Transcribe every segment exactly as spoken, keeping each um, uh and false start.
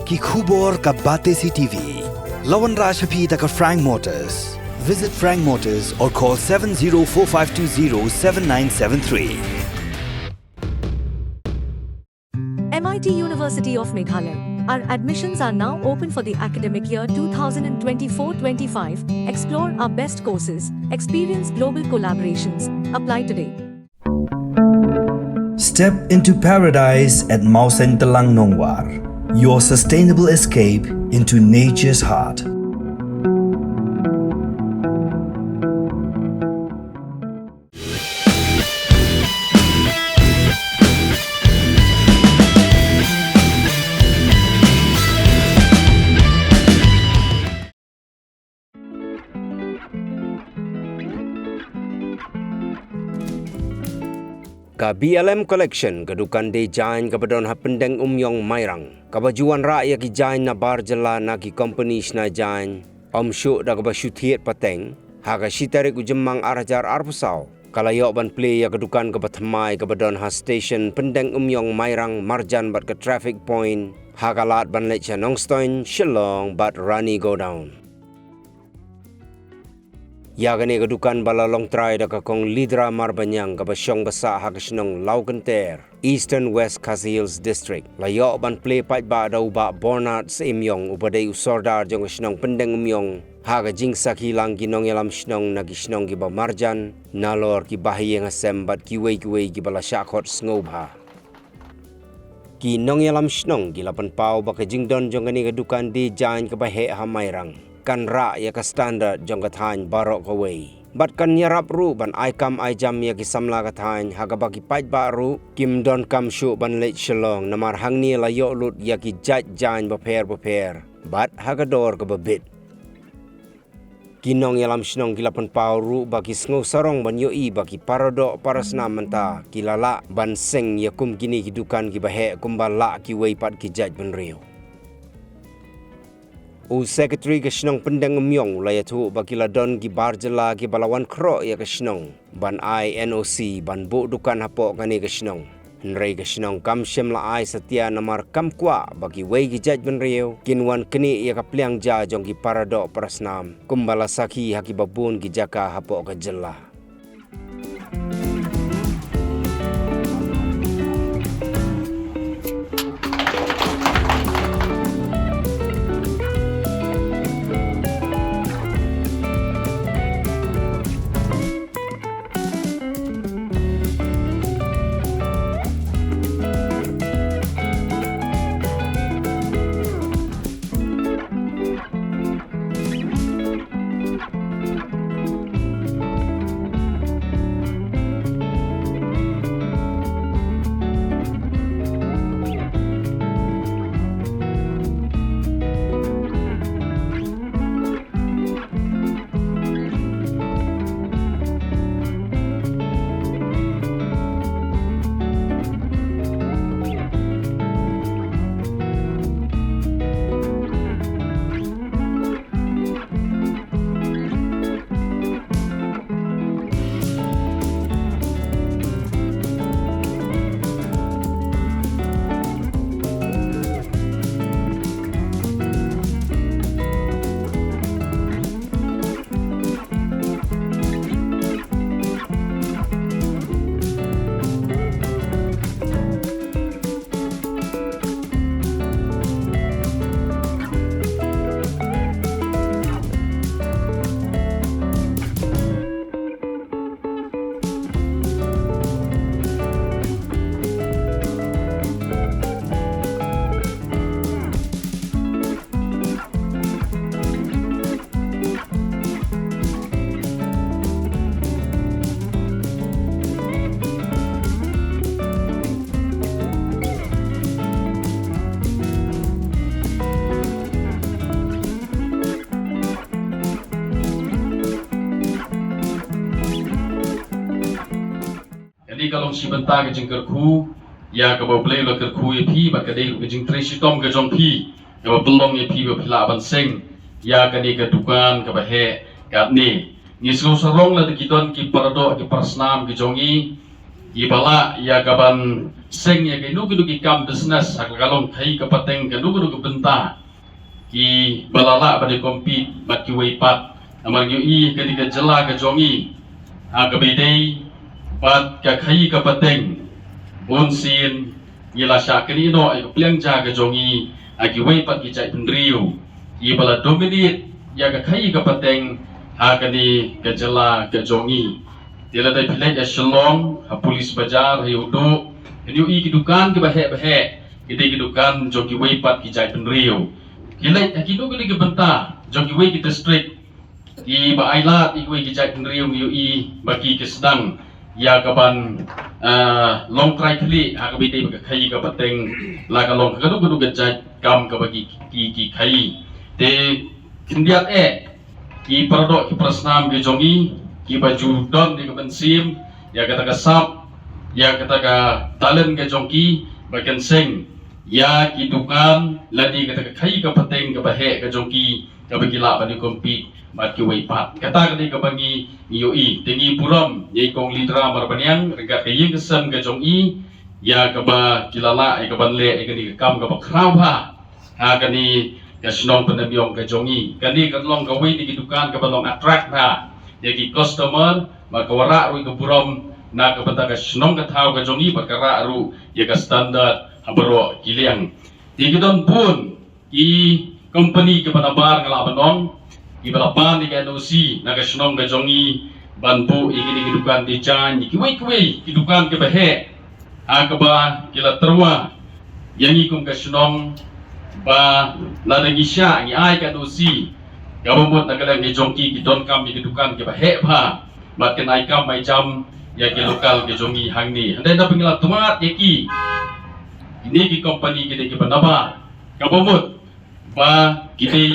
Ki khubor ka Batesi T V. La wanrah sha phi da ka Frank Motors. Visit Frank Motors or call seven zero four five two zero seven nine seven three. M I T University of Meghalaya. Our admissions are now open for the academic year two thousand twenty-four twenty-five. Explore our best courses, experience global collaborations. Apply today. Step into paradise at Mawsynram Nongwar, your sustainable escape into nature's heart. Ka B L M Collection, ka dukan dei jaiñ kaba don ha Pyndengumiong Mairang, kaba ju wanrah ïa ki jaiñ na bar jylla na ki kompani shna jaiñ, ym shuh da kaba shu thied pateng, ha ka shi tarik u Jymmang ar hajar arphew saw. Ka la ïoh ban plie ïa ka dukan kaba thymmai kaba don ha station Pyndengumiong Mairang marjan bad ka traffic point, ha ka lad ban leit sha Nongstoiñ, Shillong bad Rani Godown. Ïa kane ka dukan ba la long trai da ka Kong Lidra Marbaniang kaba shong ba sah ha ka shnong Lawkynter, Eastern West Khasi Hills District, la ïoh ban plie paidbah da u Bah Bernard Syiemiong uba dei u sordar jong ka shnong Pyndengumiong, ha ka jingsakhi lang ki nongïalam shnong na ki shnong kiba marjan, nalor ki bahaïing hasem bad kiwei kiwei kiba la shah khot sngewbha. Ki nongïalam shnong ki la pynpaw ba ka jingdon jong kane ka dukan dei jaiñ kaba heh ha Mairang, kan rah ïa ka standard jong ka thaiñ baroh kawei. Bad kan ïarap ruh ban ai kam ai jam ïa ki samla ka thaiñ ha kaba ki paidbah ruh kim donkam shuh ban leit Shillong namar hangne la ïoh lut ïa ki jait jaiñ bapher bapher bad ha ka dor kaba bit. Ki nongïalam shnong ki la pynpaw ruh ba ki sngewsarong ban ïohi ba ki paradoh parasnam mynta ki la lah ban seng ïa kum kine ki dukan kiba heh kumba lah kiwei pat ki jaitbynriew. U Secretary ka shnong Pyndengumiong u la ïathuh ba ki la don ki bar jylla kiba la wan khroh ïa ka shnong ban ai N O C ban buh dukan hapoh kane ka shnong. Hynrei ka shnong kam shym la ai satia namar kam kwah ba kiwei ki jaitbynriew kin wan knieh ïa ka pliang ja jong ki paradoh parasnam kumba la sakhi ha kiba bun ki jaka hapoh ka jylla. Kane ka long shi bynta ka jingkyrkhu ïa kaba U Blei u la kyrkhu ïa phi, bad ka dei ka jingtrei shitom ka jong phi kaba pynlong ïa phi ba phi lah ban seng ïa kane ka dukan kaba heh katne. Ngi sngewsarong lada ki don ki paradoh ki parasnam ki jong ngi, Ki ba lah ïa ka ban seng ïa kino kino ki kam business ha ka long khaïi ka pateng kano kano ka bynta. Ki ba la lah ban ïa compete bad kiwei pat. Namar ngi ïohi kane ka jylla ka jong ngi ha kaba ïadei bad ka khaïi ka pateng, bun sien ngi la shah knieh noh ïa ka pliang ja ka jong ngi ha kiwei pat ki jaitbynriew ki ba la dominate ïa ka khaïi ka pateng ha kane ka jylla ka jong ngi. Te lada phi leit ha Shillong, ha Police Bazar, ha Ïewduh, phin ïohi ki dukan kiba heh ba heh ki dei ki dukan jong kiwei pat ki jaitbynriew. Ki leit ha kino kino ki bynta jong kiwei ki district ki ba ai lad ïa kiwei ki jaitbynriew, ngi ïohi ba ki ki sdang ïa ka ban, ah, long trai khlieh ha kaba ïadei bad ka khaïi ka pateng, la ka long ha kano kano ka jait kam kaba ki ki ki khaïi. Te khyndiat eh ki paradoh ki parasnam ki jong ngi ki ba ju don ïa ka mynsiem, ïa kata ka sap, ïa kata ka talent ka jong ki ba kin seng ïa ki dukan lane kata ka khaïi ka pateng kaba heh ka jong ki kaba ki lah ban ïa compete bad kiwei pat. Kata ka dei kaba ngi ïohi. Te ngi burom ïa i Kong Leedra Marbaniang ryngkat ka ïing ka sem ka jong i ïa kaba ki la lah ïa ka ban leh ïa kane ka kam kaba khraw bha ha kane ka shnong Pyndenmyong ka jong i. Kane ka long kawei na ki dukan kaba long attract bha ïa ki customer, bad ka wanrah ruh ïa ka burom na ka bynta ka shnong ka thaw ka jong i, bad ka rah ruh ïa ka standard ha baroh ki liang. Te ki don bun ki company kiba nabar, nga lah ban ong, kiba la pan ïa ka N O C na ka shnong ka jong i ban buh ïa kine ki dukan design, ïa kiwei kiwei ki dukan kiba heh, ha kaba ki la tyrwa ïa ngi kum ka shnong ba lada ngi shah ngi ai ka N O C, kaba mut na ka liang ka jong ki ki donkam ïa ki dukan kiba heh bha bad kin ai kam ai jam ïa ki local ka jong ngi hangne. Hynrei da ba ngi la tyrwa ïa ki, kine ki company ki dei kiba nabar, kaba mut ba ki dei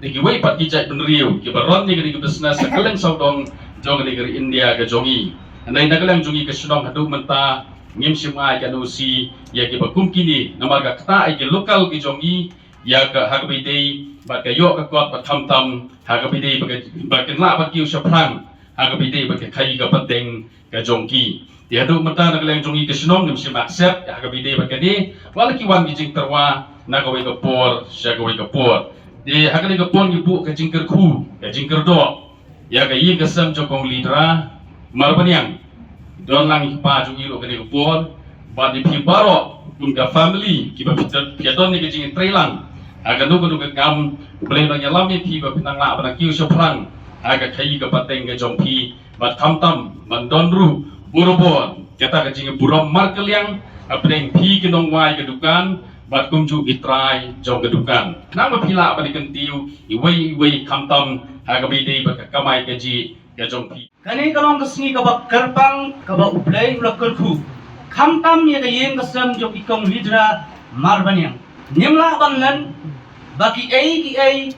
da kiwei pat ki jaitbynriew kiba run ïa kane ka business ha kylleng sawdong jong kane ka ri India ka jong i. Hynrei na ka liang jong i ka shnong haduh mynta ngim shym ai ka N O C ïa kiba kum kine, namar ka ktah ïa ki local ki jong i ïa ka ha kaba ïadei bad ka ïoh ka kot, bad khamtam ha kaba ïadei bad ka, bad kin lah ban kiew shaphrang ha kaba ïadei bad ka khaïi ka pateng ka jong ki. Te haduh mynta na ka liang jong i ka shnong ngim shym accept ha kaba ïadei bad kane, wat la ki wan ki jingtyrwa na kawei ka por sha kawei ka por. Te ha kane ka por ngi buh ka jingkyrkhu, ka jingkyrdoh ïa ka ïing ka sem jong Kong Leedra Marbaniang. Don lang i kpa jong i ruh kane ka por, bad ïa phi baroh kum ka family kiba phi don, phi don ïa ka jingïatreilang ha kano kano ka kam, U Blei un nang ïalam ïa phi ba phin nang lah ban kiew shaphrang ha ka khaïi ka pateng ka jong phi. Bad khamtam ban don ruh borabor kata ka jingburom markylliang hapdeng phi ki nongwai ka dukan bad kumjuh ki trai jong ka dukan, khnang ba phi lah ban kyntiew iwei iwei khamtam ha kaba ïadei bad ka kamai kajih ka jong phi. Kane ka long ka sngi kaba kyrpang kaba U Blei u la kyrkhu khamtam ïa ka ïing ka sem jong i Kong Leedra Marbaniang. Ngim lah ban len ba kiei kiei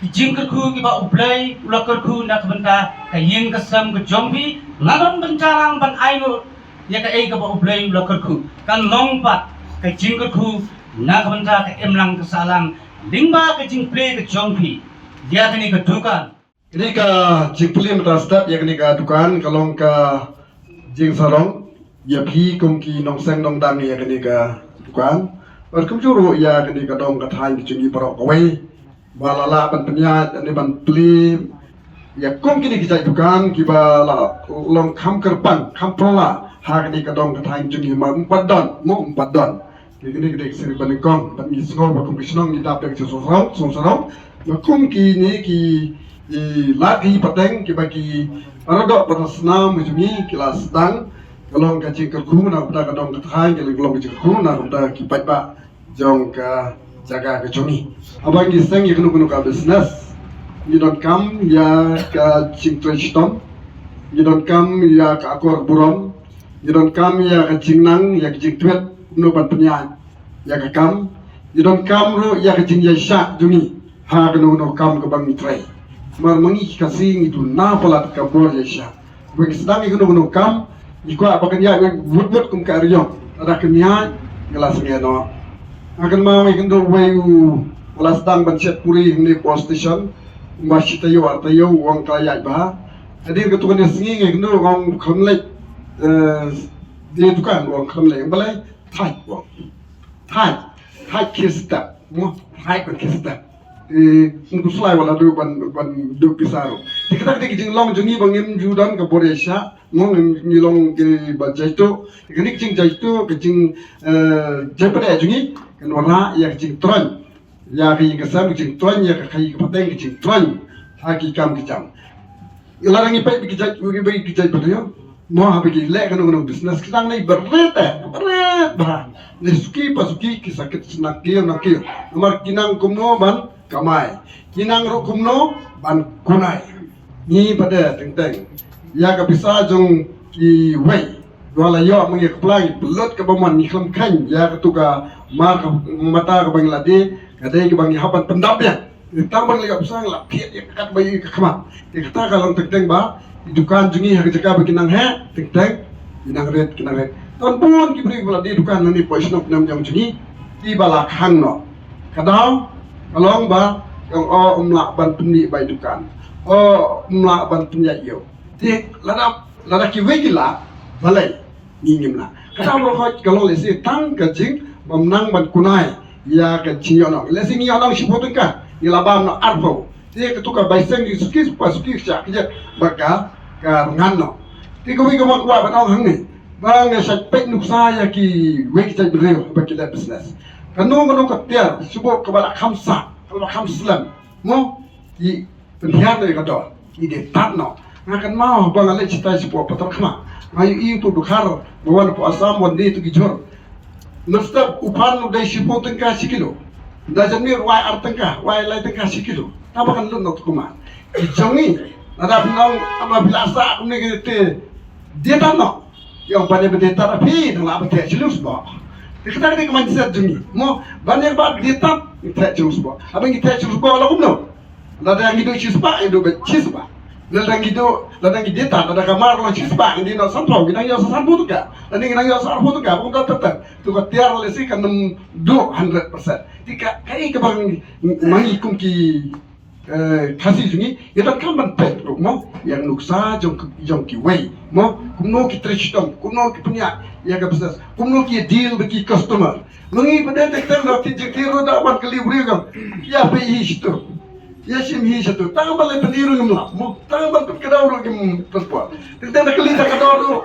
ki jingkyrkhu kiba U Blei u la kyrkhu na ka bynta ka ïing ka sem ka jong phi, nga don bynta lang ban ai noh ïa kaei kaba U Blei u la kyrkhu. Kan long pat ka jingkyrkhu na ka bynta ka imlang ka sahlang lyngba ka jingplie ka jong phi ïa kane ka dukan. Kane ka jingplie mynta step ïa kane ka dukan ka long ka jingsarong ïa phi kum ki nongseng nongdang ïa kane ka dukan, bad kumjuh ruh ïa kane ka dong ka thaiñ ka jong ngi baroh kawei, ba la lah ban pynïaid ne ban plie ïa kum kine ki jait dukan kiba la long kham kyrpang kham phylla ha kane ka dong ka thaiñ ka jong ngi, ma ym pat don, ma ym pat don. Kine ki dei ki seri ba nyngkong, bad ngi sngew ba kum ki shnong ngi dap da ki jingsngewsarong, sngewsarong ba kum kine ki, ki lad ki pateng kiba ki paradoh parasnam ka jong ngi ki la sdang, ka long ka jingkyrkhu na ka bynta ka dong ka thaiñ, ka long ka jingkyrkhu na ka bynta ki paidbah jong ka jaka ka jong ngi. Haba ngi seng ïa kano kano ka business, ngi donkam ïa ka jingtrei shitom, ngi donkam ïa ka akor burom, ngi donkam ïa ka jingnang, ïa ka jingtwit kumno ban pynïaid ïa ka kam, ngi donkam ruh ïa ka jingïaishah jong ngi ha kano kano ka kam kaba ngi trei. Namar ma ngi ki Khasi ngi duna palat ka bor ïaishah. Ba ngi sdang ïa kano kano ka kam, ngi kwah ba kan ïaid wut wut kum ka riong, lada kan ïaid ngi la sngewbha noh. Nga kynmaw ïa kano wei u la sdang ban shet puri hangne police station, kumba shi taïew ar taïew u ong ka la ïaid bha. Hadien katu kane sngi nga kynmaw u ong kham leit, eh, Te dukan u ong khlem leh balei? Thait u ong. Thait. Thait khie step. Mo, thait ban khie step. Te ym khuslai wat la duh ban, ban duh pisa ruh. Te kata ka dei ka jinglong jong ngi ba ngim ju don ka bor ïaishah. Mo, ngi, ngi long kiba jaituh. Te kane ka jingjaitu, ka jing, eh, jaipadeh jong ngi kan wanrah ïa ka jingtroiñ ïa ka ïing ka sem, ka jingtroiñ ïa ka khaïi ka pateng, ka jingtroiñ ha ki kam ki jam. Lada ngi peit ba ki jait, ba ki jait bynriew, mo, haba ki leh kano kano business, ki dang nai bret, eh, bret bha. Nai suki pa suki, ki sa kit na kiew na kiew. Namar ki nang kumno ban kamai, ki nang ruh kumno ban kunai. Ngi pat de teng teng ïa ka pisa jong kiwei. Dua la ïoh ma ngi ka pla, ngi pynlut kaba mon, ngi khlem kheiñ ïa katu ka mar ka mata kaba ngi la die, ka dei kaba ngi hap ban pyndap ïa. Tang ba ngi la ïoh pisa, ngi la thied ïa ka kat ba ïoh ka khmat. Te kata ka long teng teng ba ki dukan jong ngi ha ka jaka ba ki nang heh, teng teng ki nang rit, ki nang rit. Tang bun ki briew ba la die dukan hangne, poi shnong pynïaid jong ngi, kiba la khang noh. Ka daw ka long ba ki ong, o, ym lah ban pynmih bai dukan, o, ym lah ban pynïaid ïew. Te lada, lada kiwei ki lah, balei ngi ngim lah? Ka daw ba la khot ka long lehse tang ka jing bym nang ban kunai ïa ka jingïohnong. Lehse ngi ïohnong shiphew tyngka, ngi la bam noh arphew. Te katu ka bai seng ngi suki pa suki, ka shah kjat bad ka, ka rngan noh. Te kawei ka mon kwah ban ong hangne ba ngi shait peit nuksa ïa kiwei ki jait bynriew ba ki leh business. Kano kano ka tiar shibun kaba la kham sah, kaba la kham slem, mo, ki pynhiar ïa ka dor, ki die tad noh. Nga kynmaw ba nga leit shatai shapoh Patharkhmah, nga ïohi uto u dkhar ba wan hapoh Assam, wan die tu ki jhur. Mynstep u phan u dei shiphew tyngka shi kilo, da jan miet wai ar tyngka, wai lai tyngka shi kilo. Tang ba kan lut noh tu kumne. Ki jong ngi, lada phi ong ba phi la sah kumne, ki te die tad noh. Ïa, ban ïa ba die tad, phi dang lah ban theh shi lus ba. Te kata ka dei ka mindset jong ngi, mo, ban ïa ba die tad ngi theh shi lus ba. Haba ngi theh shi lus ba la kumno? Lada ngi duh shispah, ngi duh bad shispah. Lada ngi duh, lada ngi die tad, lada ka mar ka long shispah, ngi die noh sanphew, ngi nang ïoh sa sanphew tyngka. Lada ngi nang ïoh sa arphew tyngka, bun ka tad tad. Tu ka tiar lehse kan ym duh hundred percent. Te ka, kaei kaba ngi, ma ngi kum ki, eh, Khasi jong ngi, ïa donkam ban peit ruh, mo, ïa ka nuksa jong, jong kiwei, mo, kumno ki trei shitom, kumno ki pynïaid ïa ka business, kumno ki deal bad ki customer. Ma ngi pat de teng teng ruh, ki jingkyrkhu ruh da wan kylli u briew, kam ïa phi hi shitu, ïa shim hi shitu. Tang ba leh pynïaid ruh ngim lah, mo, tang ban pynkdaw ruh ngim pynpoi. Teng teng da kylli da ka dor ruh.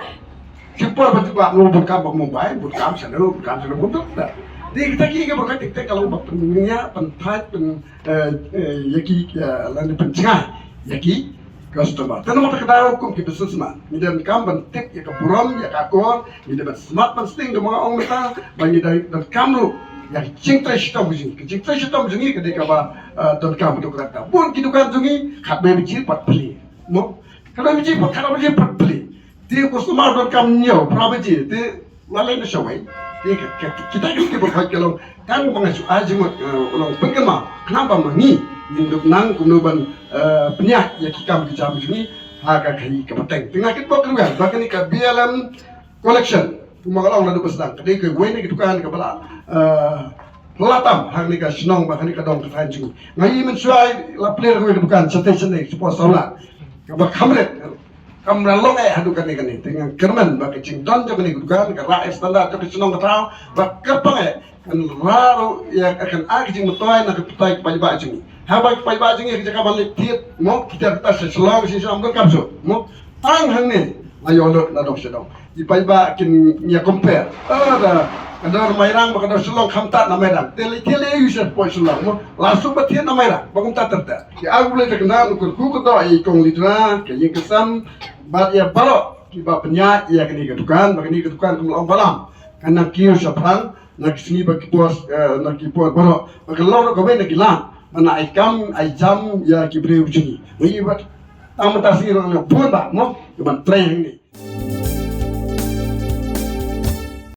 Ki por ba, ba, ba, bun kam ba mobile, bun kam channel, bun kam channel, bun kam da. Di kita ki, ki bun kam tik tik, kalau ba pynïaid, pynthait, pyn, eh, eh, ïa ki, eh, lane pynjngai ïa ki customer. Te namar kata ka daw kum ki businessman, ngi donkam ban tip ïa ka burom, ïa ka akor, ngi dei ban smat ban sting, da ma nga ong mynta ba ngi dei donkam ruh ïa ka jingtrei shitom jong ngi, ka jingtrei shitom jong ngi ka dei kaba, eh, donkam ruh. Kata bun ki dukan jong ngi, khatwei baje pat plie, mo, khatwei baje pat, khatwei baje pat plie. Te u customer donkam ñiew phra baje, te la leit na shawei. Te ka, ka, kita ki, ki ba khot ka long tang ba nga shu ai jingmut, eh, u long pynkynmaw khnang ba ma ngi ngin dup nang kumno ban, eh, pynïaid ïa ki kam ki jam jong ngi ha ka khaïi ka pateng. Te nga kitbok ruh ba kane ka B L M collection, kumba nga la ong naduh ba sdang, ka dei kawei na ki dukan kaba la, eh, la tam hangne ka shnong bad hangne ka dong ka thaiñ jong ngi. Nga ïohi mynshuwa la plie kawei ka dukan shatei shatei, shapoh Sawlar, kaba kham rit. Kam da long eh haduh kane kane. Te nga kyrmen ba ka jingdon jong kane ka dukan ka rah ïa standard jong ka shnong ka thaw, ba kyrpang eh kan rah ruh ïa, kan ai ka jingmyntoi na ka pyrthei ki paidbah jong ngi. Haba ki paidbah jong ngi ha ka jaka ban leit thied, mo, ki tiar ki tar sha Shillong, sha Shillong, donkam shuh, mo. Tang hangne la ïoh lut na dong sha dong. Ki paidbah kin ïa compare, ah, da ka dor Mairang bad ka dor Shillong, kham tad na Mairang. Te leit thied lei aïu shapoh Shillong, mo? La suk ba thied na Mairang ba kumta ter ter. Ki arphew lai ta kynda, u kyrkhu kyrdoh ïa i kong Leedra, ka ïing ka sem, bad ïa baroh kiba pynïaid ïa kane ka dukan, ba kane ka dukan kam long ba lam. Kan nang kiew shaphrang na ki sngi bad ki por, eh, na ki por baroh. Ba kan long ruh kawei na ki lad ban ai kam ai jam ïa ki briew jong ngi. Ngi bad tang mynta sngi ruh ngi bun bha, mo, kiban trei hangne.